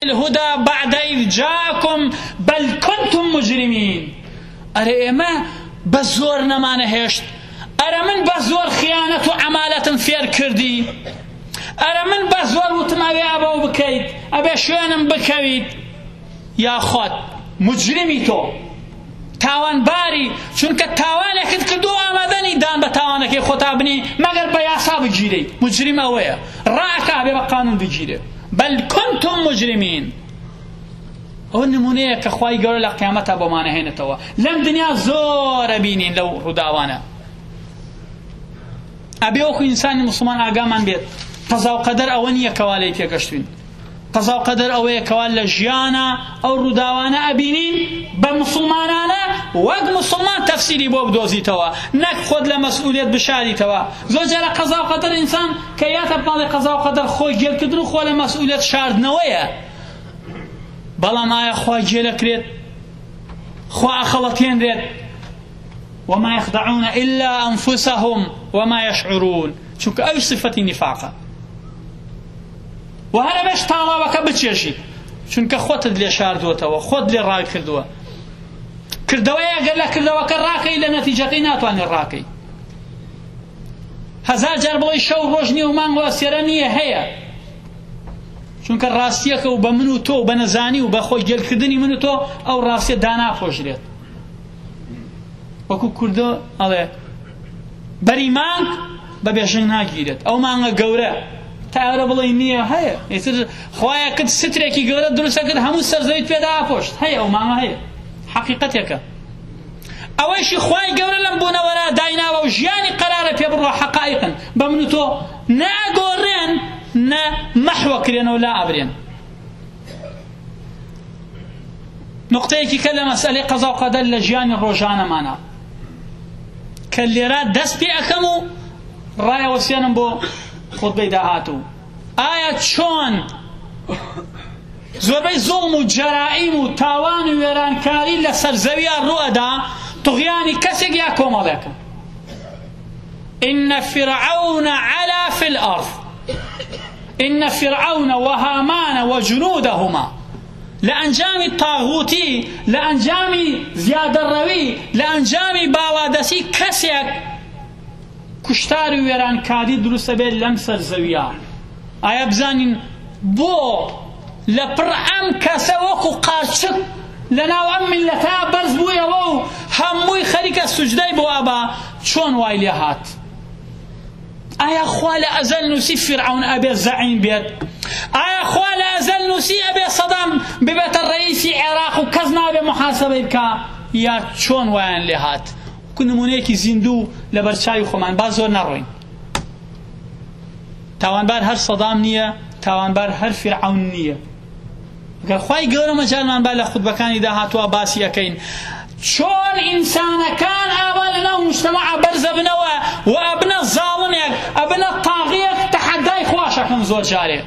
الهدى بعد إذ جاءكم بل كنتم مجرمين. ئەرێ ئێمە بە زۆر نەمانەهێشت، ئەرە من بە زۆر خیانەت و عەمالەتم فێر کردی، ئەرە من بە زۆر وتم ئەبێ ئەبەو بکەیت، ئەبێ شوێنم بکەویت. یا خۆت مجرمی تۆ تاوانباری، چونکە تاوانێکت کردو ئامادەنی دان بە تاوانەکەی خۆتا بنی مەگەر بە یاسا بگیرێی. مجرم ئەوەیە ڕاکا بێ بە قانون بگیرێ. بەل کنتم مجرمین. ئەو نمونەیە کە خوای گەورە لە قیامەتا بۆمانە هێنێتەوە. لەم دنیا زۆر ئەبینین لەو ڕووداوانە. ئەبێ وەکو ئینسانی موسڵمان ئاگامان بێت قەزا و قەدەر ئەوە نییە کەوا لێی تێگەشتوین. قەزا و قەدەر ئەوەیە کەوا لە ژیانە ئەو ڕووداوانە ئەبینین بە موسڵمانانە وەک موسڵمان تەفسیری بۆ بدۆزیتەوە، نەک خۆت لە مەسئولیەت بشاریتەوە. زۆر جارە قەزا و قەدەر ئینسان کە یاتە پاڵی قەزا و قەدەر خۆی گێلکردن و خۆ لە مەسئولیەت شاردنەوەیە. بەڵام ئایا خوا گێلەکرێت؟ خوا ئەخەڵەتێنرێت؟ وما يخدعون إلا أنفسهم وما يشعرون. چونکە ئەویش صفەتی نیفاقە. و هەر ئەمەش تاڵاوەکە بچێژی، چونکە خۆتت لێ شاردووەتەوە، خۆت لێ ڕاکردووە. کردەوەی ئەگەر لە کردەوەکە ڕاکەی لە نەتیجەکەی ناتوانێت ڕاکەی. هەزار جار بڵێ شەو ڕۆژ نییە و مانگ و ئەستێرە نییە، هەیە. چونکە ڕاستیەکە و بە من و تۆ و بە نەزانی و بە خۆی گێلکردنی من و تۆ ئەو ڕاستیە داناپۆژرێت. وەکو کوردە ئەڵێ بەری مانگ بە بێژنگ ناگیرێت. ئەو مانگە گەورە تا ئێرە بڵێ نییە، هەیە. ئیتر خوایە کرد سترێکی گەورە دروستە کرد هەموو سەرزەویت پێدا ئاپۆشت. هەیە ئەو مانگە، هەیە، حەقیقەتێکە. ئەوەیشی خوای گەورە لەم بوونەوەرا دایناوە و ژیانی قەرارە پێ بڕوا حەقائیقن، بە من و تۆ نەئەگۆڕێن نە مەحوە کرێنەوە لا ئەبرێن. نقطەیەکی کە لە مەسئلەی قەزا و قەدەر لە ژیانی ڕۆژانەمانە کە لێرە دەست پێ ئەکەم و ڕایەوەسێنم بۆ خوتبەی داهاتوو. ئایا چۆن زۆربەی زوڵم و جەرائیم و تاوان و وێرانکاری لەسەر زەویا ڕوئەدا طغیانی کەسێک یا کۆمەڵێکە؟ إن فرعون علا في الأرض إن فرعون وهامان وجنودهما. لە ئەنجامی تاغوتی، لە ئەنجامی زیادەڕەوی، لە ئەنجامی باڵادەستی کەسێک کوشتار و وێرانکاری دروستە بێت لەم سەر زەویە. ئایا بزانین بۆ لە پڕ ئەم کەسە وەکو قارچک لەناو ئەم میللەتە بەرز بوویەوە و هەمووی خەریکە سوجدەی بۆ ئەبا، چۆن وای لێ هات؟ ئایا خوا لە ئەزەل نووسی فیرعەون ئەبێ زەعیم بێت؟ ئایا خوا لە ئەزەل نووسی ئەبێ سەدام ببێتە ڕئیسی عێراق و کەس نابێ محاسبەی بکا؟ یا چۆن وایان لێ هات؟ وەکو نمونەیەکی زیندوو لەبەر چاوی خۆمان، با زۆر نەڕۆین. تاوانبار هەر سەدام نییە، تاوانبار هەر فیرعەون نییە. گەر خوای گەورە مەجالمان با لە خوتبەکانی داهاتووە باسی ئەکەین چۆن ئینسانەکان ئاوا لەناو مجتەمەعا بەرزەبنەوە و ئەبنە زاڵمێک، ئەبنە تاغیەک، تەحەدای خواش ئەکەن زۆر جارێ.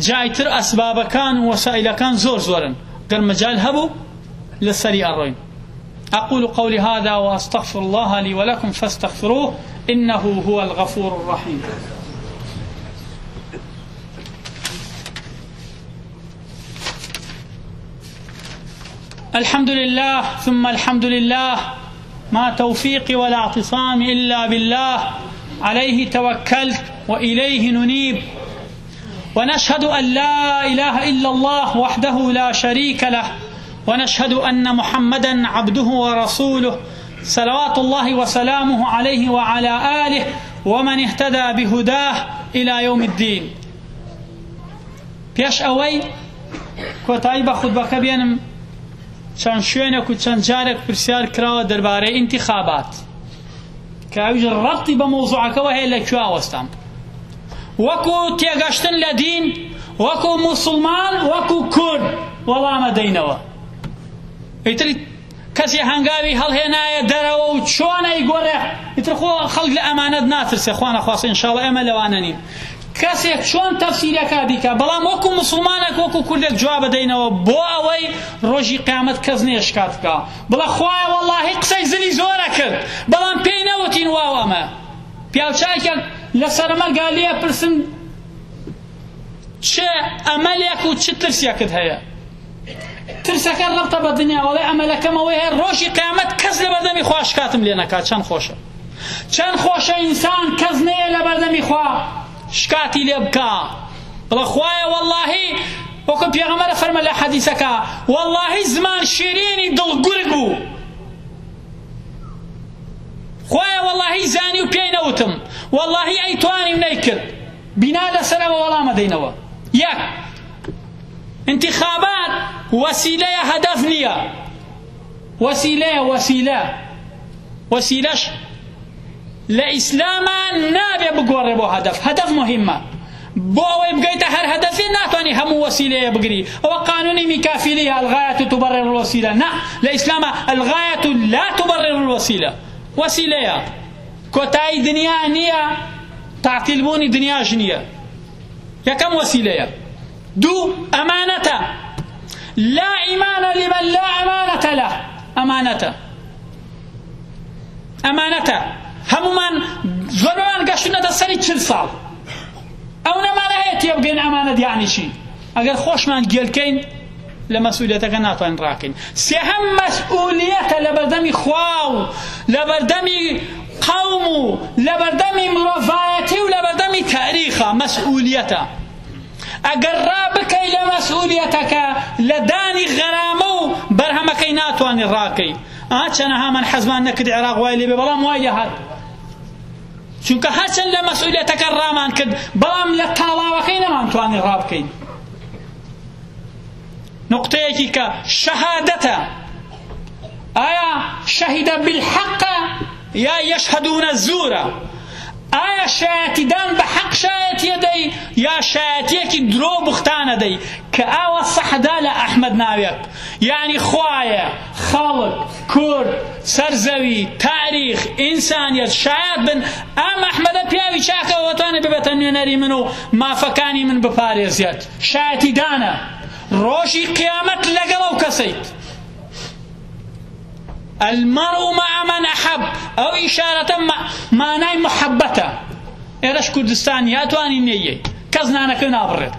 جایتر ئەسبابەکان و وەسائلەکان زۆر زۆرن، گەر مەجال هەبوو لەسەری ئەڕۆین. أقول قولي هذا وأستغفر الله لي ولكم فاستغفروه إنه هو الغفور الرحيم. الحمد لله ثم الحمد لله، ما توفيقي ولا اعتصامي إلا بالله، عليه توكلت وإليه ننيب، ونشهد أن لا إله إلا الله وحده لا شريك له، ونشهد أن محمدا عبده ورسوله صلوات الله وسلامه عليه وعلى آله ومن اهتدى بهداه إلى يوم الدين. پێش ئەوەی کۆتایی بە خوتبەکە بێنم، چەند شوێنێک و چەند جارێک پرسیار کراوە دەربارەی ئینتیخابات کە ئەویش ڕەبتی بە مەوزوعەکەوە هەیە. لە کوێ وەستام؟ وەکو تێگەشتن لە دین، وەکو موسڵمان، وەکو کورد وەڵامە دەینەوە. ئیتر کەسی هەنگاوی هەڵهێنایە دەرەوە و چۆن ئەیگۆڕێ؟ ئیتر خۆ خەڵک لە ئەمانەت ناترسێ، خوا نەخواستە ئینشاڵڵا ئێمە لەوانە نین. کەسێک چۆن تەفسیرەکە بیکا، بەڵام وەکو موسڵمانێک وەکو کوردێک جوابە دەینەوە بۆ ئەوەی ڕۆژی قیامەت کەس نێشکات بکا بڵێ خوایە وەڵاهی قسەی زلی زۆرە کرد بەڵام پێی نەوتین واو. ئەمە پیاوچاکێک لە سەرمەرگا لێ پرسن چ ئەمەلێک و چ ترسێکت هەیە؟ ترسەکە ڕەبتە بە دنیا وەڵێ ئەمەلەکەم ئەوەی هەیە ڕۆژی قیامەت کەس لە بەردەمی خوا شکاتم لێ نەکات. چەند خۆشە، چەند خۆشە ئینسان کەس نەیە لە بەردەمی خوا شکاتی لێ بکا. بڵێ خوایە وەڵاهی وەکو پێغەمبەر فەرمە لە حەدیسەکە وەڵاهی زمان شیرینی دڵ گورگ بوو، خوایە وەڵاهی زانی و پێی نەوتم، وەڵاهی ئەیتوانی و نەیکرد. بینا لەسەر ئەوە وەڵامە دەینەوە. یەک، انتخابات وەسیلەیە هەدەف نییە، وەسیلەیە، وەسیلە، وەسیلەش لە ئیسلاما نابێ بگۆڕێ بۆ هەدەف. هەدەف مهمە، بۆ ئەوەی بگەیتە هەر هەدەفێ ناتوانانی هەموو وەسیلەیە بگری. ئەوە قانونی میکافیلیە، الغایەت تبرر الوسیلە. نا، لە ئیسلاما الغایەت لا تبرر الوسیلە، وەسیلەیە. کۆتایی دنیا نییە، تعطیل بوونی دنیاش نییە. یەکەم وەسیلەیە. دوو، ئەمانەتە. لا ئیمانە لمن لا ئەمانەتە له. ئەمانەتە، ئەمانەتە. هەمومان زۆربەمان گەشتونەتە سەری 40 ساڵ، ئەو نەمانە هەیە تێبگەین ئەمانەت یعنی چی. ئەگەر خۆشمان گێلکەین لە مەسئولیەتەکە ناتوانین ڕاکەین. سێهەم مەسئولیەتە لە بەردەمی خوا و لە بەردەمی قەوم و لە بەردەمی مرۆڤایەتی و لە بەردەمی تاریخە مەسئولیەتە. ئەگەر ڕابکەی لە مەسئولیەتەکە لە دانی غەرامە و بەرهەمەکەی ناتوانین ڕاکەی. ئا چەنەها من حەزمان نەکرد عێراق وای لێبێ، بەڵام وای لێهات، چونکە هەرچەند لە مەسئولیەتەکە ڕامان کرد بەڵام لە تاڵاوەکەی نەمانتوانی ڕابکەین. نقطەیەکی کە شەهادەتە، ئایا شەهیدە بالحق یا یەشهدون الزورە؟ ئایا شایەتیدان بە حەق شایەتیە دەی یا شایەتیەکی درۆ بوختانە دەی؟ کە ئاوا سەحدا لە ئەحمەد ناوێت، یعنی خوایە، خەڵک، کورد، سەرزەوی، تاریخ، ئینسانیەت شایەت بن ئەم ئەحمەدە پیاوی چاکەوە توانێت ببێتە نوێنەری من و مافەکانی من بپارێزێت. شایەتیدانە ڕۆژی قیامەت لەگەڵ ئەو کەسەیت. المرء مع من أحب، ئەو ئیشارەتە مانای محەبەتە. ئێرەش کوردستانی ئەتوانی نەیەی، کەس نانەکە نابڕێت،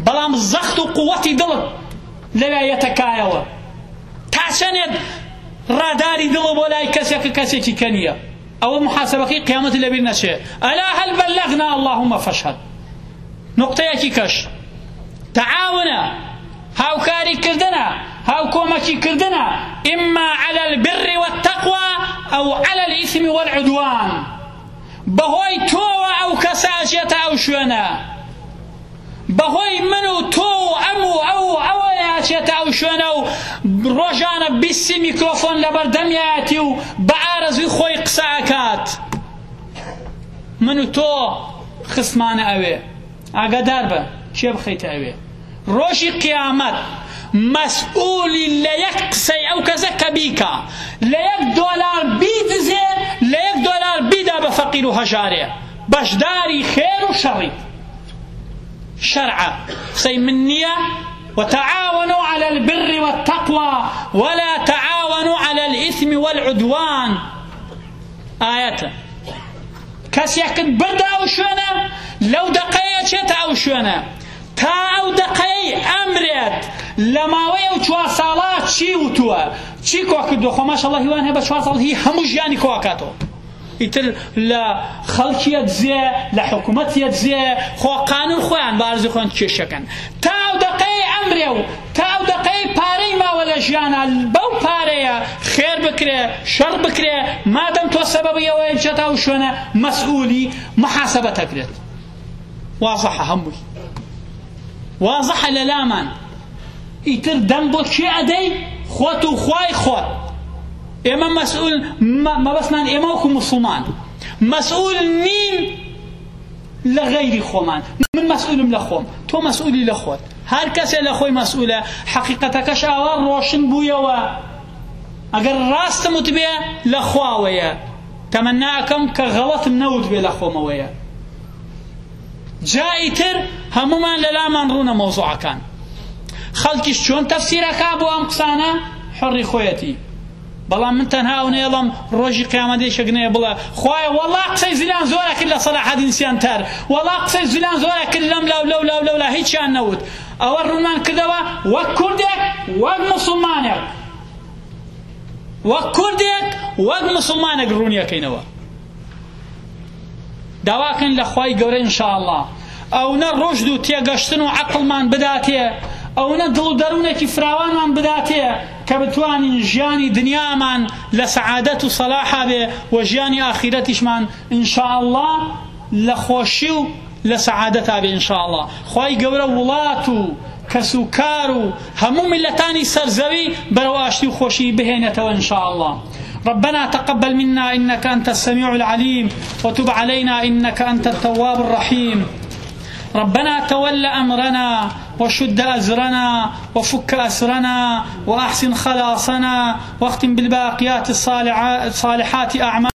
بەڵام زەخت و قووەتی دڵت لەوێ یەتە کایەوە. تا چەنێت ڕاداری دڵ بۆ لای کەسێک کە کەسێکی کە نییە، ئەوە محاسبەکەی قیامەت لەبیر نەچێ. ئەلا هەل بەلەغنا اللهم فاشهد. نقطەیەکی کەش تعاونە، هاوکاری کردنە، هاوکۆمەکی کردنە، إما على البر والتقوى أو على الإثم والعدوان. بەهۆی تۆوە ئەو کەسە ئەچێتە ئەو شوێنە، بەهۆی من و تۆ و ئەم و ئەو و ئەوەیە ئەچێتە ئەو شوێنە و ڕۆژانە بیستی میکرۆفۆن لەبەر دەمیایەتی و بە ئارەزووی خۆی قسە ئەکات. من و تۆ خستمانە ئەوێ، ئاگادار بە کێ بخەیتە ئەوێ. ڕۆژی قیامەت مەسئولی لە یەک قسەی ئەو کەسە کە بیکا، لە یەک دۆلار بیدزێ، لە یەک دۆلار بیدا بە فەقیر و هەژارێ، بەشداری خێر و شەڕیت. شەرعە قسەی من نییە. وتعاونوا على البر والتقوى ولا تعاونوا على الإثم والعدوان. ئایەتە کەسێکت بردە ئەو شوێنە، لەو دەقەیە چێتە ئەو شوێنە تا ئەو دەقەی ئەمرێت لە ماوەی ئەو 4 ساڵە چی وتووە، چی کۆ کردووە. خۆ ماشەڵڵا هیوان هەیە بە 4 ساڵ هی هەموو ژیانی کۆ ئەکاتەوە. ئیتر لە خەڵکیە دزێ، لە حکوومەتیە دزێ، خۆ قانون خۆیان بە ئارزوی خۆیان کێشەکەن. تا ئەو دەقەی ئەمرێ و تا ئەو دەقەی پارەی ماوە لە ژیانە، بەو پارەیە خێر بکرێ شەڕ بکرێ، مادەم تۆ سەبەبی ئەوەیە بچێتە ئەو شوێنە مەسئولی محاسبە تەکرێت. وازحە هەمووی وازحە لە لامان. ئیتر دەم بۆ کێ ئەدەی؟ خۆت و خوای خۆت. ئێمە مەسئول، مەبەستمان ئێمە وەکو موسڵمان مەسئول نین لە غەیری خۆمان. من مەسئولم لە خۆم، تۆ مەسئولی لە خۆت، هەر کەسێ لە خۆی مەسئولە. حەقیقەتەکەش ئاوا ڕۆشن بوویەوە. ئەگەر ڕاستم وتبێ لە خواوەیە، تەمەنا ئەکەم کە غەڵەتم نەوتبێ لە خۆمەوەیە. جا ئیتر هەمومان لەلامان ڕوونە مەوزوعەکان. خەڵکیش چۆن تەفسیرەکا بۆ ئەم قسانە حڕی خۆیەتی. بەڵام من تەنها ئەو نەیەڵم ڕۆژی قیامەت یەکێک نەیە بڵێ خوایە وەڵا قسەی زلیان زۆرە کرد لە سەلاحەدین سەنتەر، وەڵا قسەی زلیان زۆرە کرد لەم لاو لەو لاو لەو لا هیچیان نەوت. ئەوە ڕوونمان کردەوە وەک کوردێک وەک موسڵمانێک وەک کوردێک وەک موسڵمانێک ڕوونیەکەینەوە. داواکەین لە خوای گەورە ان شاء اللە ئەونە ڕوشد و تێگەشتن و عەقڵمان بداتێ ئەونە دڵ و دەروونێکی فراوانمان بداتێ کە بتوانین ژیانی دنیامان لە سەعادەت و سەلاحا بێ و ژیانی ئاخیرەتیشمان ان شاء اللە لە خۆشی و لە سەعادەتا بێ ان شاء اللە خوای گەورە وڵات و کەس و کار و هەموو میللەتانی سەر زەوی بەرەو ئاشتی و خۆشی بهێنێتەوە ان شاء اللە ربنا تقبل منا إنك أنت السميع العليم وتب علينا إنك أنت التواب الرحيم ربنا تول أمرنا وشد أزرنا وفك أسرنا وأحسن خلاصنا واختم بالباقيات الصالحات أعمالنا.